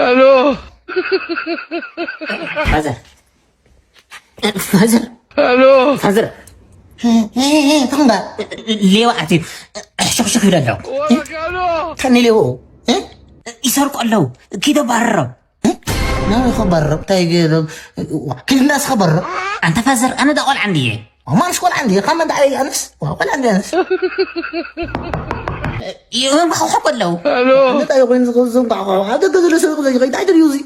ሄሎ። ፋዘር። ፋዘር። ሄሎ። ፋዘር። እ፣ እ፣ እ፣ ታንባ። ሌባ ኣትዩ። ሕሹኽሹኽ ይብሉ ኣለዉ። ወረቀሎ። ከኒ ሌቦ። እ? ይሰርቁ ኣለዉ። ኪዶ ባረሮም። እ? ናበይ ኸባረሮም? እንታይ ገይሮም? ዋ፣ ኪድ እንዳስ ኸባረሮም? ኣንታ ፋዘር፣ ኣነ ዳ ቆልዓ እንድየ። ማንስ ቆልዓ እንድየ? ካብ መን ዳዕይ ኣነስ? ዋ፣ ቆልዓ እንድየ ኣነስ። እዮም ክሓሕቁ ኣለዉ። ሄሎ። እንታይ ኮይኑ ዝኸ-፣ ዝንቋሕቋሑ? ኣብ ደገ ዘሎ ሰብ ክዘይ ይኸይድ ኣይደልዩ እዚ።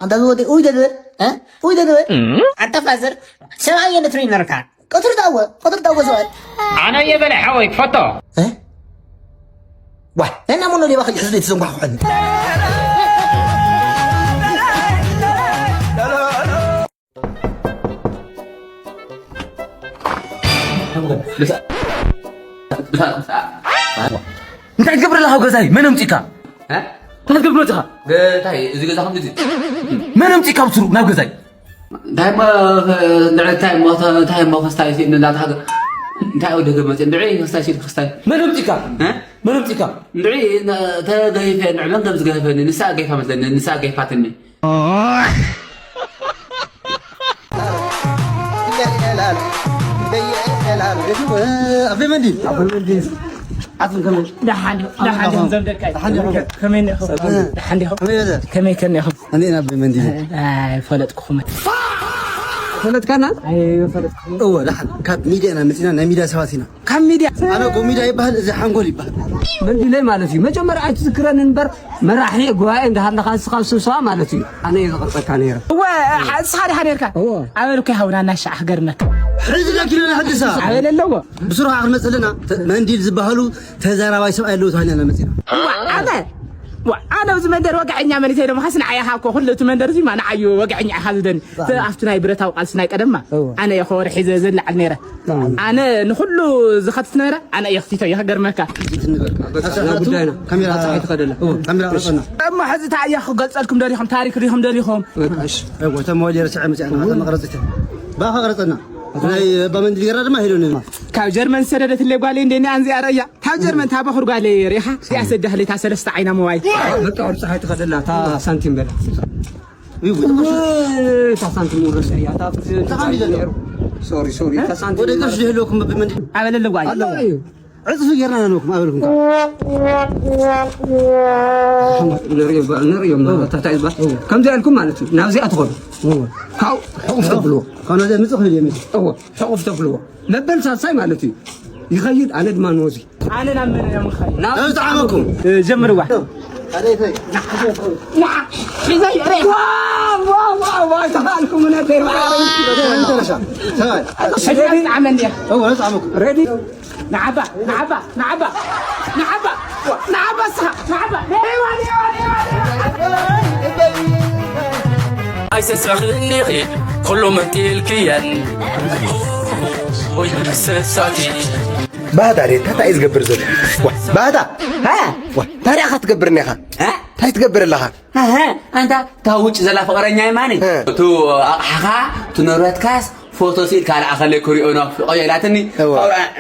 ኣንታ ዝወደ፣ ኡይ ደደ፣ እ? ኡይ ደደ። ኣንታ ፋዘር፣ ሰብኣይ የለ ትሪነርካ። ቀትሪ ዳወ፣ ቀትሪ ዳወ ሰብኣይ። ኣነ እየ በለ ሓወይ፣ ትፈቶ። እ? ዋ፣ እና ምኖ ሌባ ከይሕዝ ዘይተዘንጓሕኳኒ። እንታይ ትገብር ኣለኻ ኣብ ገዛይ? መን ኣምጺእካ? እ? እንታይ ትገብር መጺኻ? እንታይ፣ እዚ ገዛ ከምዚ ድዩ? መን ኣምጺእካ ብስሩ ናብ ገዛይ? እንታይ እሞ፣ እንታይ እሞ ክስታይ ሲእኒ እንዳተሃገ-፣ እንታይ ወደ ገመጽ እንድዒ ክስታይ ሲል ክስታይ። መን ኣምጺእካ? እ? መን ኣምጺእካ? እንድዒ ነ-፣ ተገይፈ እንድዒ መን ከም ዝገፈኒ ንሳ ገይፋ መስለኒ፣ ንሳ ገይፋትኒ። ኣቤ መንዲ። ኣቤ መንዲ። ኣቱም ከመይ? ደሓን ዲኹም? ደሓን ዲኹም? ዘምደካይ? ደሓን ዲኹም? ከመይ እኒኹም? ሰላም። ደሓን ዲኹም? ከመይ በለ? ከመይ ከኒኹም? እንዴት ነህ ኣቤ መንዲ? ኣይፈለጥኩኹም። ፈለጥካና? ኣይፈለጥኩኹም። እወ፣ ደሓን። ካብ ሚድያ ኢና መፂና፣ ናይ ሚድያ ሰባት ኢና። ካብ ሚድያ? ኣነ እኮ ሚድያ ይበሃል፣ እዚ ሓንጎል ይበሃል። መንዲለይ ማለት እዩ። መጀመርያ ኣይትዝክረኒ እምበር፣ መራሒ ጉባኤ እንዳሃለኻ ንስኻ ስብሰባ ማለት እዩ። ኣነ እየ ዝቐርጸካ ነይረ። እወ፣ ንስኻ ዲኻ ነይርካ? እወ። ኣበል እኮ ይሃውና እናሻዕ ክገርመካ። ሕዚ ለኪና ንሕድሳ። ኣበል ኣለዎ። ብስሩ ከዓ ክንመጽእ ኣለና። ተ-፣ መንዲል ዝበሃሉ ተዛራባይ ሰብኣይ ኣለዉ ተባሂልና ኢና መጺና። እዋ፣ ኣነ፣ ዋ፣ ኣነ ኣብዚ መንደር ወግዐኛ መን እዩ ተይሎምኻስ ንዓይ ኢኻ እኮ ኩሉ እቲ መንደር እዚ ማ ንዓዩ ወግዐኛ ኢኻ ዝደኒ። እቲ ኣብቲ ናይ ብረታዊ ቃልሲ ናይ ቀደማ እወ። ኣነ እየ ከወርሒ ዘ-፣ ዘላዕል ነይረ። እወ። ኣነ ንኹሉ ዝኸትት ነይረ፣ ኣነ እየ ክቲቶ እየ ክገርመካ። እቲ ንበል። በቃ፣ ናብ ጉዳይና። ካሜራ፣ ካሜራ ቀርጸና። እሞ ሕዚ እንታይ እየ ክገልጸልኩም ደሊኹም? ታሪክ ዲኹም ደሊኹም? በቃ፣ እሺ። እወ፣ እቶም ሞባይል ረሲዐ መጺኣ፣ እወ። እታ መቕረጺት። ባኻ ቀርጸና። ናይ ኣባ መንዲ ገራ ድማ ሄዶ ነማ። ካብ ጀርመን ዝሰደደትለይ ጓለይ እንደኒ ኣንዚኣ ረያ። ካብ ጀርመን እታ በኹር ጓለይ ሪኢኻ? እዚኣ ሰዳህለይ እታ ሰለስተ ዓይና ሞባይል። በቃ፣ ወዲ ፀሓይ ትኸደላ፣ እታ ሳንቲም በላ። እዩ፣ እታ ሳንቲም ውረስ እያ፣ እታ ፍትሒ ተኻሚ ዘሎ። ሶሪ፣ ሶሪ፣ እታ ሳንቲም ወደ ቅርሽ ዝህልወኩም ብመንዲ። ኣበለለ ጓይ። ኣለዎ። ዕፅፊ ጌርና ነንኩም ኣበልኩም። ንሪኦ፣ ንሪኦ፣ እዎ። ታሕታይ ዝበሃል። እዎ። ከምዚ ኢልኩም ማለት እዩ። ናብዚኣ ትኸዱ። እዎ። ካብኡ ሕቑፍ ተብልዎ። ካብ ናብዚኣ ምፅእ ክብል እየ። እዎ። ሕቑፍ ተብልዎ። መበል ሳልሳይ ማለት እዩ። ይኸይድ፣ ኣነ ድማ ንወዚ። ኣነ ናብ መን እየ ምኸይድ? ናብ ዝጠዓመኩም። እ፣ ጀምርዋ። ና፣ ሒዘ ይረ። ዋ፣ ዋ፣ ዋ፣ ዋ፣ ተኻልኩም ነበር። መጨረሻ። ሰብኣይ። ሸገር ዝጠዓመኒ እየ። እዎ፣ ዝጠዓመኩም። ሬዲ? ንዓባ፣ ንዓባ፣ ንዓባ፣ ንዓባ፣ ንዓባ እስኻ፣ ንዓባ። ኣይሰስኽን ኢኺ፣ ኩሉ መንጢልክየን። ወይ ሰሳቲ። ባህታ ሬታ እንታይ እዩ ዝገብር ዘሎ? ዋ፣ ባህታ። ሃ? ዋ፣ እንታይ ደኣ ክትገብር እኒኻ? ሃ? እንታይ ትገብር ኣለኻ? ኣሀ፣ ኣንታ እታ ውጭ ዘላ ፍቕረኛ የማኒ። እ። እቱ ኣቕሓኻ፣ እቱ ንብረትካስ ፎቶ ስኢልካ ልኣኸለይ ክሪኦ ናፊቐዮ ኢላትኒ። እወ።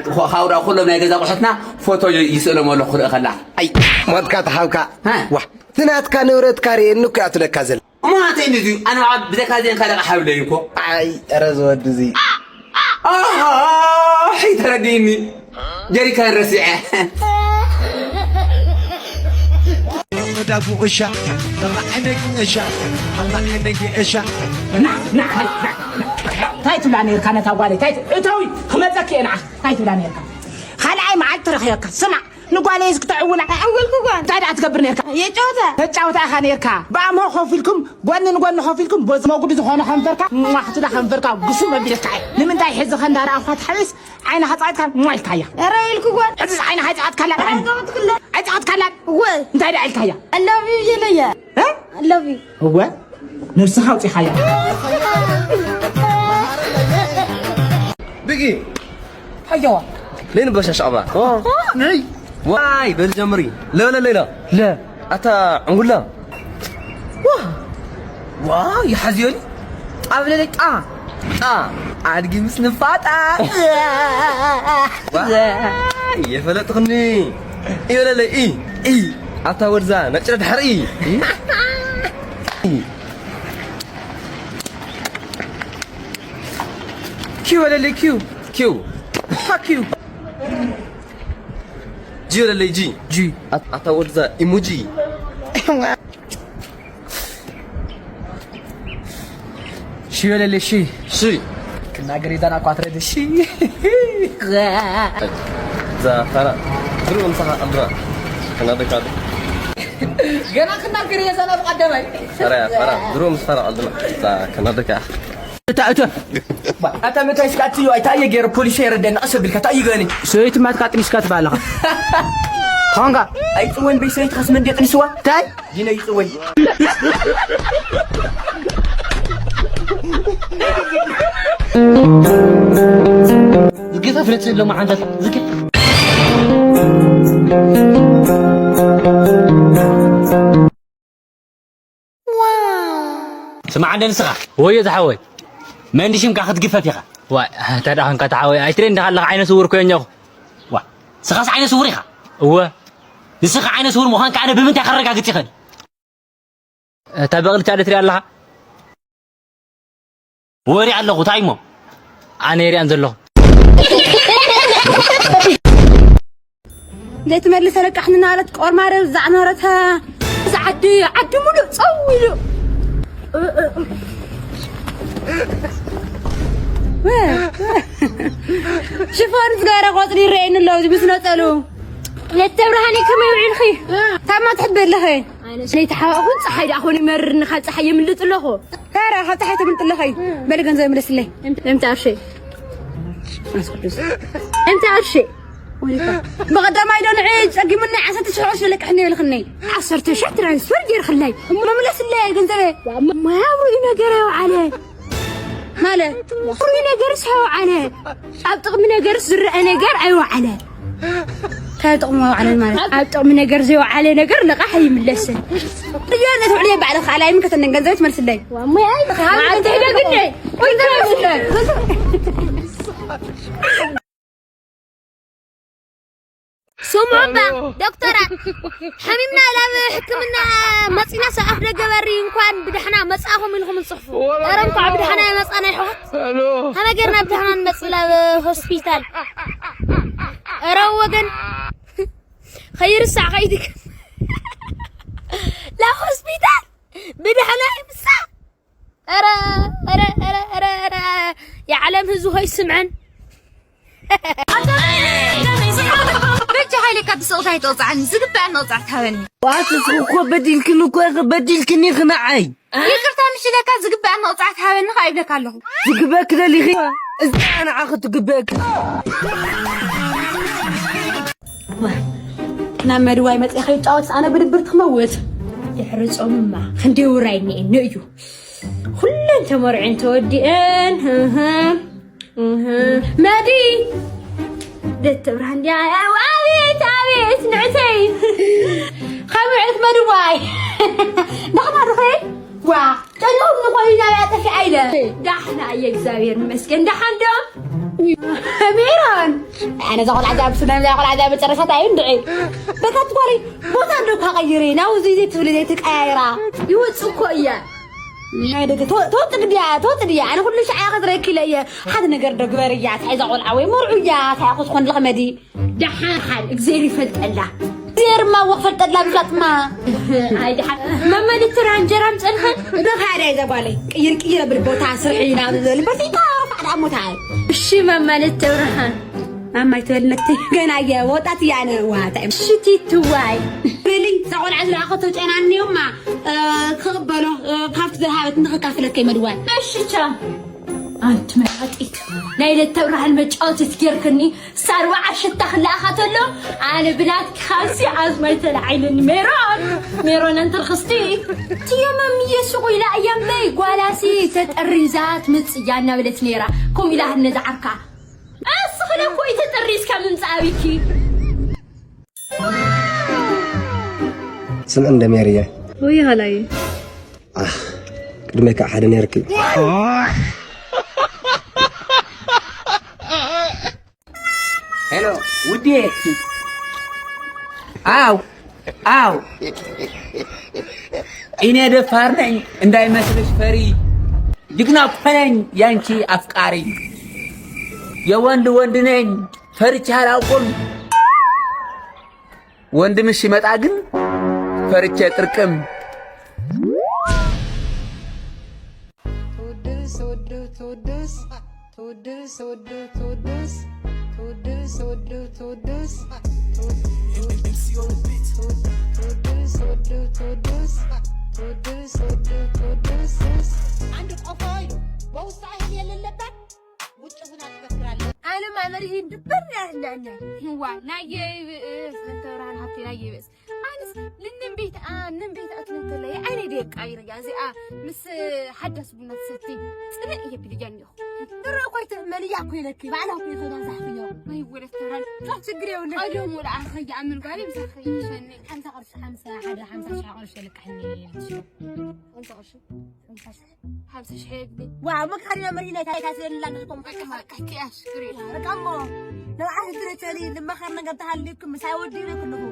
ካብኡ፣ ካብኡ ኩሎም ናይ ገዛ ኣቑሑትና ፎቶ ይ-፣ ይስእሎም ኣለኹ ክርኢ ከላ። ኣይ፣ ሞትካ ተሃብካ። እ። ዋሕ፣ እቲ ናትካ ንብረትካ ርእየኒ እኮ እያ ትብለካ ዘላ። እሞ ናተይ እንድዩ፣ ኣነ ብዓብ-፣ ብዘይካ እዚአን ካልእ ኣቕሓ የብለይን እኮ። ኣይ፣ ኧረ ዝወዲ እዚ። ኣሃ፣ ተረዲእኒ። ጀሪካን ረሲዐ። ዳጉ እሻ፣ ጠማዕነጊ እሻ፣ ጠማዕነጊ እሻ። ና፣ ና፣ ና፣ ና። እንታይ ትብላ ነርካ ነታ ጓለይ? እንታይ ት-፣ እተዊ፣ ክመጸኪ እየ ንዓኺ። እንታይ ትብላ ነርካ? ካልኣይ መዓልቲ ረኺበካ። ስማዕ፣ ንጓለይ እዚ ክተዕውላ። ኣዕወልኩ ጓል። እንታይ ደኣ ትገብር ነርካ? የጫወታ። ተጫወታ ኢኻ ነርካ። ብኣምሆ ኮፍ ኢልኩም፣ ጎኒ ንጎኒ ኮፍ ኢልኩም፣ በዚ መጉዲ ዝኾነ ከንፈርካ፣ ሟሕ ትብላ ከንፈርካ፣ ጉስም ኣቢልካ እየ። ንምንታይ ሕዚ ከንዳራ ኣኳ ትሓይስ? ዓይንኻ ጻዕትካ ሟ ኢልካያ። ኧረ ኢልኩ ጓል። ሕዚ ዓይንኻ ኣይጻዕትካላ። ኧረ ጻዕትክለ። ኣይጻዕትካላ። እወ። እንታይ ደኣ ኢልካያ? I love you ኢለያ። እ? I love you። እወ። ነብስኻ ኣውጺኻያ። ብጊ። ሃየዋ። ለይን በሻ ሻዕባ። ኦ። ነይ። ዋይ፣ በል ጀምሪ። ለ፣ ለ፣ ለ፣ ለ። ለ። ኣታ ዕንጉላ። ዋ! ዋ! ይሓዝዮኒ። ጣብ ለለይ ጣ! ጣ! ኣድጊ ምስ ንፋጣ! ዋ! የፈለጥኽኒ! እይ በለለይ፣ እይ! እይ! ኣታ ወድዛ ነጭረ ድሕሪ። ኪው በለለይ፣ ኪው። ኪው። ፋክ ዩ። ጂ በለለይ፣ ጂ። ጂ። ኣት-፣ ኣታ ወድዛ ኢሙጂ። ሺ በለለይ፣ ሺ። ሺ። ክናገር ይዛና እኳ ትረድ፣ ሺ። እዛ ፋራ። ድሮ ምሳኻ ቀልድና። ክናደካ ዶ? ገና ክናገር እየ ዛና ብቐዳማይ። ፋራ፣ ፋራ። ድሮ ምስ ፋራ ቀልድና። እዛ ክናደካ። እታ፣ እታ። ኣታ መታይ እስካ እትዩ፣ ኣይታ እየ ገይረ ፖሊስ የረደኒ፣ ቀስ ኣቢልካ፣ እታ እዩ ገኒ። ሰበይቲ ማትካ ጥኒስካ ትበሃለኻ። ኾንካ? ኣይጽወን በይ ሰበይቲ ኻስ መንዴ ጥኒስዋ? ታይ? ዲነ ይጽወን። ዝገፈ ፍለጥ ስለ መዓንታት ዝገ- ስማዕ እንደ ንስኻ። ወዮ ዝሓወይ። መን ድሽምካ ክትግፈፍ ኢኻ? ዋይ፣ እንታይ ደኣ ኾንካ ተሓወይ? ኣይትርእን ዲኻ ኣለኻ ዓይነ ስውር እኮ እየ እኛኹ። ዋ፣ ንስኻስ ዓይነ ስውር ኢኻ? እወ። ንስኻ ዓይነ ስውር ምዃንካ ኣነ ብምንታይ ከረጋግጽ ይኽእል? እታ በቕሊ ቻለ ትሪኣ ኣለኻ? ወሪ ኣለኹ፣ እንታይ እሞ? ኣነ የሪኣን ዘለኹ። ዘይትመልሰ ለቃሕኒ ናለት ቆርማረ ዛዕኖረተ። እዚ ዓዲ፣ ዓዲ ሙሉእ ጸው ኢሉ። ሽፎን ዝገበረ ቆጽሊ ይረኣየኒ ኣሎ፣ እዚ ምስ ነጸሉ። ለተብርሃኒ ከመይ ውዒልኺ? ታማ ትሕቢ ኣለኺ? ኣነ ለይቲ ሓዋኹን ፀሓይ ደኣ ኾን ይመርርኒ፣ ካብ ፀሓይ የምልጥ ኣለኹ። ታራ ካብ ፀሓይ ተምልጥ ኣለኺ? በሊ ገንዘብ ምለስለይ። እምተ ኣርሸይ? መንፈስ ቅዱስ። እምተ ኣርሸይ? ወይኔ። ብቐዳማይ ዶ ንዒ ጸጊሙኒ ዓሰርተ ሽሕ ቅርሺ ለቅሕኒ ይብልኽኒ። ዓሰርተ ሽሕ ትራንስፈር ጌርኽለይ። እሞ ምለስለይ ገንዘበ። ማያዊ ነገር ኣውዓለ። ማለት? ፍሩይ ነገርስ ኣውዓለ። ኣብ ጥቕሚ ነገርስ ዝረአ ነገር ኣይወዓለ። ካብ ጥቕሚ ኣውዓለ ማለት? ኣብ ጥቕሚ ነገር ዘይወዓለ ነገር ልቓሕ ኣይምለስን። እያ ነቲ ውዕል ባዕልኻ ኣላይ ምን ከተነን ገንዘብ ትመልስለይ። ዋሞይ ኣይ፣ መዓልቲ ሄደ ግደይ። ወይ ትመልስለይ። ስሙ እባ ዶክተራት፣ ሓሚምና ላብ ሕክምና መፂና ሰኣፍ ደገበሪ እንኳን ብድሕና መፃእኹም ኢልኩም ንፅሕፉ። ኧረ እንኳዕ ብድሕና የመፃና ይሕዋት። ከመይ ጌርና ብድሕና ንመፅእ ላብ ሆስፒታል? ኧረ ወገን ከይርሳዕ ከይድክ ላብ ሆስፒታል ብድሕና ይምፃእ። ኧረ፣ ኧረ፣ ኧረ፣ ኧረ፣ ኧረ፣ የዓለም ህዝቢ ሆይ ስምዐን። በጃኻ ኢለካ ብስቕታ ኣይትቕፃዕኒ፣ ዝግበኣኒ ቅፅዓት ሃበኒ። ዋት እስኺ እኮ በዲልክኒ እኮ ኢኺ፣ በዲልክኒ ኢኺ ንዓይ። ይቅርታ ምሽ ኢለካ ዝግበኣኒ ቅፅዓት ሃበኒ ከዓ ይብለካ ኣለኹ። ዝግበኣኪ ደሊኺ? እዚ ከዓ ንዓኺ ትግበኣኪ። ናብ መድዋይ መፂኣ ከይጫወት ኣነ ብድብርቲ ክመውት። ድሕሪ ፆምማ ክንደይ ውራይ እኒኤኒ እዩ። ኩለን ተመርዐን ተወዲአን። እህ፣ እህ። መዲ! ደተ ብርሃን ድያ? ኣቤት፣ ኣቤት፣ ንዕተይ! ካብ ውዕልት መድዋይ! ደኽማ ዶ ኸይ? ዋ፣ ጨለኹም ንኾይና እያ ጠፊኣ ኢለ። ዳሕና እየ፣ እግዚኣብሔር ይመስገን። ደሓን ዶ? ሜሮን! ኣነ እዛ ቆልዓ እዚኣ ብስነ፣ እዛ ቆልዓ እዚኣ መጨረሻታ እዩ እንድዒ። በቃ ትጓለይ፣ ቦታ እንዶ እኳ ቀይሪ፣ ናብዚ ዘይትብሊ ዘይትቀያይራ። ይወጽእ እኮ እያ። ናይ ደገ ተወ-፣ ተወጽእ ድያ፣ ተወጽእ ድያ? ኣነ ኩሉ ሻዕ እያ ከዝረኪለ እየ። ሓደ ነገር ዶ ግበርያ፣ እንታይ እዛ ቆልዓ ወይ መርዑያ፣ እንታይ እኮ ትኾን ለኽመዲ። ደሓን ሓን እግዚኣብሔር ይፈልጠላ። እግዚኣብሔር እማ እወ ክፈልጠላ ብዛጥማ። ኣይ ደሓን። መመልትራ እንጀራን ጸንሐን። ዶ ካዳ እዛ ጓለይ። ቅይር ቅይር ብል ቦታ ስርሒ ናብ ዝበል በርቲታ ፋዕዳ ሞታ። እሺ መመልትራ። ማማይ ትበልነቲ ገና እየ ወጣት እየ ኣነ። ዋ፣ እንታይ ሽቲ ትዋይ። ሪሊ፣ እዛ ቆልዓ ዝረኣኸቶ ጨናኒ እማ፣ እ፣ ክቕበሎ፣ እ፣ ካብቲ ዝሃበትኒ ክካፍለካ እየ መድዋል። እሺ፣ ቻው። ኣንቲ መናጢት፣ ናይ ለተብርሃን መጫወቲት ጌርክኒ፣ ሳርባዓ ሽታ ክለኣኻ ተሎ፣ ኣነ ብናትኪ ካብሲ ኣዝማይ ተላዒሉኒ። ሜሮን፣ ሜሮን ኣንቲ ርኽስቲ። ትየመምየ ሱቕ ኢላ እያ እምበይ፣ ጓላሲ ተጠሪዛ ትምጽእ እያ እናበለት ነይራ። ከምኡ ኢላ ነዛ ዓርካ። እስኺ ለኮ ይተጠሪዝካ ምምጻእ ኣቢኪ። ስምዒ እንደ ሜሪየ። ወይ ሃላየ። ኣህ፣ ቅድመይ ከዓ ሓደ ነርኪ። ሄሎ፣ ውዴ። ኣው። አው እኔ ደፋር ነኝ እንዳይመስልሽ ፈሪ፣ ጅግና እኮ ነኝ ያንቺ አፍቃሪ። የወንድ ወንድ ነኝ ፈርቼ አላውቅም። ወንድምሽ ሲመጣ ግን ፈርቼ ጥርቅም። አንድ ቆፎ በውስጧ እህል የሌለባት ውጭ ሁና ትፈክራለች። ዓለም ኣመሪሂን ድበር ያህላለ። ይዋ ናየ ይብእስ እንተ ብርሃን ሃብቴ ናየ ይብእስ። ኣንስ ልንም ቤት ኣንም ቤት ኣትንተለ። ኣይነ ደቃ ይርያ እዚኣ ምስ ሓዳስ ቡና ትሰቲ ጽነ እየ ብልያ እንዲኹ። ድሮ ኮይተ መልያ ኮይለኪ ባዕላ ኮይተ ዛሕፍዮ። ወይ ወለት ተራን ችግር የውነ። ኣጆም ወላ ኣኸያ ኣምን ጓሪ ምሳኸ ይሸኒ ሓምሳ ቅርሺ ሓምሳ ሓደ ሓምሳ ሻቆር ሸልካሕኒ። ሓምሳ ቅርሺ ሓምሳ ሺሕ። ሓምሳ ሺሕ የግኒ። ዋ፣ መካሪ መመሪ ናይ ታይ ታይ ስለላ ንልኮም ከከማ። ቀኪያ ሽግር የለ። ረቃሞ ንብዓት ትረቸሊ ልመኸር ነገር ተሃልኩም ምሳይ ወዲ ይረክልኹ።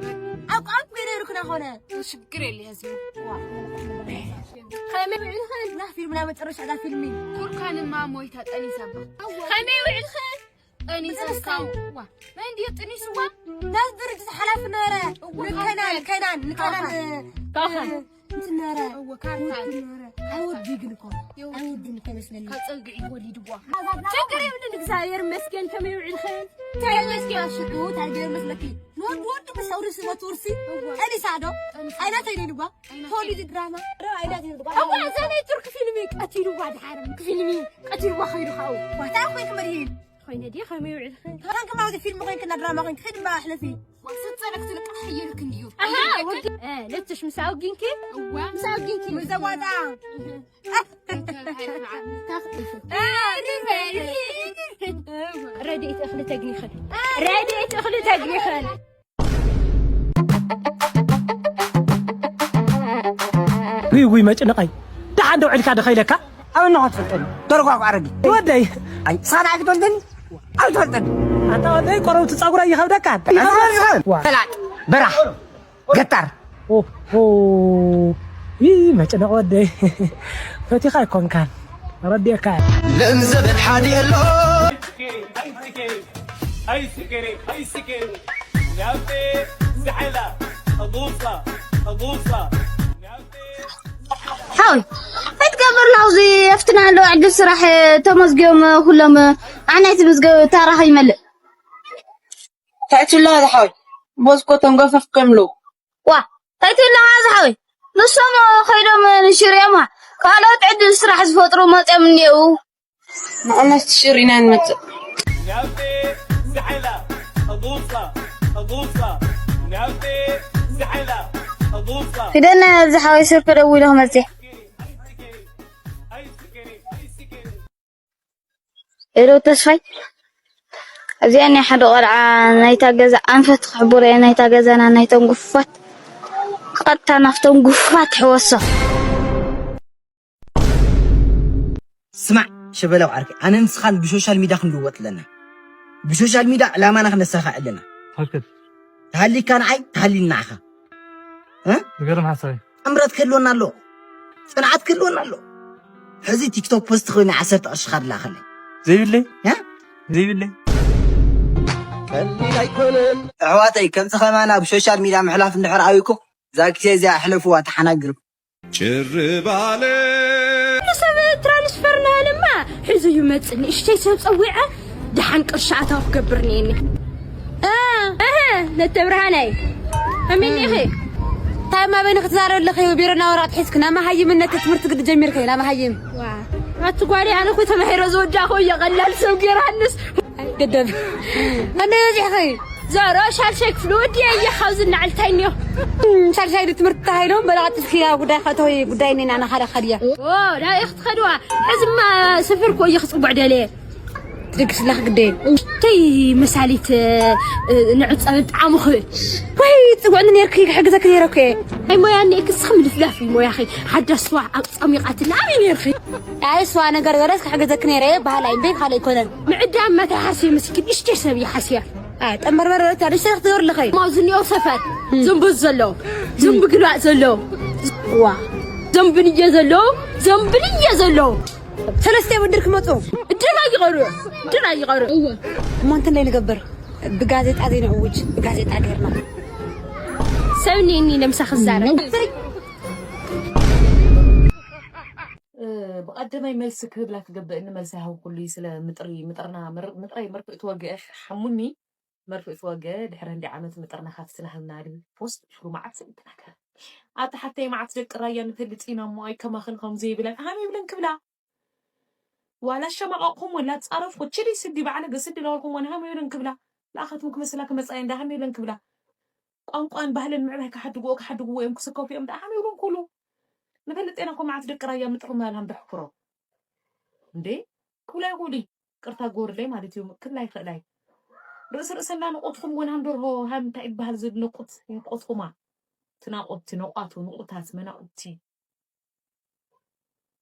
ኣብ ቋንቋ ይረርኩና ኾነ። ሽግር የለ ህዝቢ። ዋ። ከመይ ውዕልኽን? ና ፊልምና መጨረሻ ዳ ፊልሚ። ቱርካንማ ሞይታ ጠኒሳ ባ። ከመይ ውዕልኽን? ጠኒሳ እስካው። ዋ። መን ድዩ ጥኒስዋ? ናት ድርጅት ሓላፊ ነበረ። እዋ፣ ንከናን ካርታ። ከናን ንከናን ካርታ። እንትን ነበረ። እዋ፣ ካርታ። ውድ ነበረ። ኣይወድይ ግን እኮ። ይወድ። ኣይወድን እኮ ይመስለኒ። ካብ ጸግዒ ወሊድዋ። ችግር የብልን፣ እግዚኣብሔር ይመስገን። ከመይ ውዒልኽን? እንታይ ይመስገን? ሽጉ እንታይ ገይሩ መስለኪ? ንወዲ ወዲ ብሰውሪ ስበት ውርሲ። እዋ። ጠኒሳ ዶ? ጠኒሳ። ኣይናተይ ነይድዋ። ኣይናተይ። ተወሊዱ ድራማ። ዶ ኣይናተይ ነይድዋ። እዋ፣ እዛ ናይ ቱርክ ፊልሚ ቀቲልዋ ድሓር። ፊልሚ ቀቲልዋ ኸይዱ ኻው። ዋታ ኮይንክ መድሂን። ኮይነ ድየ ከመይ ውዒልኽን? ኸንክ ማለት ፊልም ኮይንክ እና ድራማ ኮይንክ ኺድ እምበር ኣሕልፊ። ዋሰብ ጸረግቲ ልቃ ሓየልክ እንድዩ። ኣሃ፣ ወዲ፣ እ፣ ለትሽ ምስ ኣውጊንኪ? እዋ። ምስ ኣውጊንኪ? ምስ ዘዋጣ። ረድኤት እኽሊ ተግኒኽን። ረድኤት እኽሊ ተግኒኽን። ውይ ውይ መጭንቐይ። ደሓን ደው ዕልካ ድኸይለካ? ኣብ እንሆ ትፈልጠኒ። ተረጓጉ ኣረጊ። ወደይ። ኣይ፣ ሳና ኣይትፈልጠኒ? ኣይትፈልጠኒ። ኣንታ ወደይ ቆረብቲ ጸጉራ ይኸብደካ። ኣይትፈልጥን። ዋ። ፈላጥ። በራሕ። ገጣር። ኦ፣ ኦ። ይህ መጭንቕ ወደይ። ፈቲኻ ኣይኮንካን። ረዲእካ። ለእንዘበን ሓዲ ኣሎ። ኣይስከሬ፣ ኣይስከሬ፣ ናብቴ ዝሓላ፣ ጠቡሳ፣ ጠቡሳ፣ ናብቴ ሓወይ፣ እንታይ ትገብር ኣለኹ? እዚ ኣፍትና ኣለዉ ዕድል ስራሕ ተመዝጊቦም ኩሎም። ኣነ ኣይትምዝገብ፣ ታራ ከይመልእ። እንታይ ትብሎ ዝሓወይ? ቦዝ እኮ ተንገፈፍ ከምሉ። ዋ፣ እንታይ ትብሎ ዝሓወይ? ንሶም ከይዶም ንሽርዮም ካልኦት ዕድል ስራሕ ዝፈጥሩ መፅዮም እኒአው። ንቕነት ሽር ኢና ንመጽእ። ናብቴ ዝሓላ፣ ጠቡሳ፣ ጠቡሳ፣ ናብቴ ዝሓላ፣ ጠቡሳ። ሂደና ኣብዚ ሓወይ ስልኪ ደዊሉ ክመጽእ። ሄሎ ተስፋይ፣ እዚኣ ናይ ሓደ ቆልዓ ናይታ ገዛ ኣንፈት ክሕብሮ እየ፣ ናይታ ገዛና ናይተን ጉፋት ቀጥታ ናብተን ጉፋት ሕወሶ። ስማዕ ሸበላው ዓርከይ፣ ኣነ ንስኻን ብሶሻል ሚድያ ክንልወጥ ኣለና። ብሶሻል ሚድያ ዕላማና ክነሳኽዕ ኣለና። ትኽክል። ተሃሊካ ንዓይ፣ ተሃሊኒ ንዓኻ። እ? ዝገርም ሓሳብ እዩ። ጥምረት ክህልወና ኣሎ። ጽንዓት ክህልወና ኣሎ። ሕዚ ቲክቶክ ፖስት ኮይኑ ዓሰርተ ቅርሺ ካርድ ላኸለይ። ዘይብለይ? እ? ዘይብለይ። ቀሊል ኣይኮነን። ኣሕዋተይ፣ ከምዚ ከማና ብሶሻል ሚድያ ምሕላፍ እንድሕር ኣብይኩም፣ እዛ ግዜ እዚኣ ሕለፍዋ፣ ተሓናግሩ። ጭር ባለ። ኩሉ ሰብ ትራንስፈር እናበለማ ሒዙ ይመጽእ። ንእሽተይ ሰብ ጸዊዐ ደሓን ቅርሺ ኣታዊ ክገብር እኒኤኒ። እ፣ እህ፣ ነተ ብርሃናይ። ከመይ እኒኢኺ? እንታይ እማ በይንኺ ትዛረቢ ኣለኺ? ቢሮና ወረቐት ሒዝኪ ናብ መሃይምነት ትምህርቲ ግዲ ጀሚርኪ ናብ መሃይም። ዋ፣ ኣቲ ጓለይ ኣነ እኮ ተማሂረ ዝወዳእኹ እየ ቀላል ሰብ ገይራንስ። ገደብ። ከመይ በዚሕኺ? ዞሮ ሻድሻይ ክፍሊ ወዲአ እየ ካብዚ እናዕልታይ እኒኦ። ሻድሻይ ትምህርቲ ተባሂሎም በላ ቀልጢፍኪ ናብ ጉዳይ ከተዊ ጉዳይ እኒና ናኻዳ ካድያ። ኦ፣ ናበይ ክትኸድዋ? ሕዝማ ስፍር እኮ እየ ክፅውዕ ደልየ። ትደግስላኽ ግደን። ተይ መሳሊት፣ እ፣ ንዕፃ ጣዕሙ ክብል። ወይ ፅውዕኒ ነርኪ ክሕግዘኪ ነረ እኮ እየ። ኣይ ሞያ እኒኤ ክስኺ ምልፍላፍ እዩ ሞያኺ። ሓዳስ ስዋ ኣብ ፀሚቓትላ ኣበይ ነርኺ? ኣይ ስዋ ነገር ገለስ ክሕግዘኪ ነረ እየ በሃላይ እምበይ ካልእ ኣይኮነን። ምዕዳም መታይ ሓስየ ምስኪን እሽተይ ሰብ እየ ሓስያ። ጠመርመር በለታ ንሽተረክ ትገብር ኣለኸይ? ማዙኒዮ ሰፈር ዝንቡ ዘሎ ዝንቡ ግልባዕ ዘሎ ዋ ዘንብልየ ዘሎ ዘንብልየ ዘሎ ሰለስተ ብድር ክመፁ ድና ይቐሩ ድና ይቐሩ እሞ እንትን ላይ ንገብር ብጋዜጣ ዘይንዕውጅ ብጋዜጣ ገይርና ሰብ ኔኒ ነምሳ ክዛረብ ብቐደማይ መልሲ ክህብላ ትገብእኒ መልሲ ሃውኩሉ ስለ ምጥሪ ምጥርና ምጥራይ መርፍእ ትወግአ ሓሙኒ መርፍእ ትወግአ ድሕሪ እንዲ ዓመት ምጥርና ካብቲ ናህልና ፖስት ሽሩ መዓት ስእልትናከ ኣታ ሓተይ መዓት ደቂ ራያ ንፈልጥ ኢና እሞ ኣይከማኽን ከም ዘይብለን ኣሃም ይብለን ክብላ ዋላ ሸማቐቕኩም ወላ ፃረፍኩ ችሊ ስዲ ባዕለ ገስዲ ለወልኩም ወንሃም ይብለን ክብላ ለኣኸትም ክመስላ ክመፃ እንዳ ሃም ይብለን ክብላ ቋንቋን ባህልን ምዕባይ ክሓድግዎ ክሓድግዎ እዮም ክስከፉ እዮም ደኣ ሃም ይብሉን ኩሉ ንፈልጥ ኢና ኮ መዓት ደቂ ራያ ምጥርና ኢልሃም ደሕፍሮ እንዴ ክብላ ይኽእሉ ቅርታ ጎርለይ ማለት እዩ ክብላ ይኽእላይ ርእሲ ርእሰና ንቆትኩም ወንሃም ደርሆ ሃም እንታይ ይበሃል ዝብል ንቁት ይንቆትኩማ ትናቆት ትነቋቱ ንቁታት መናቁቲ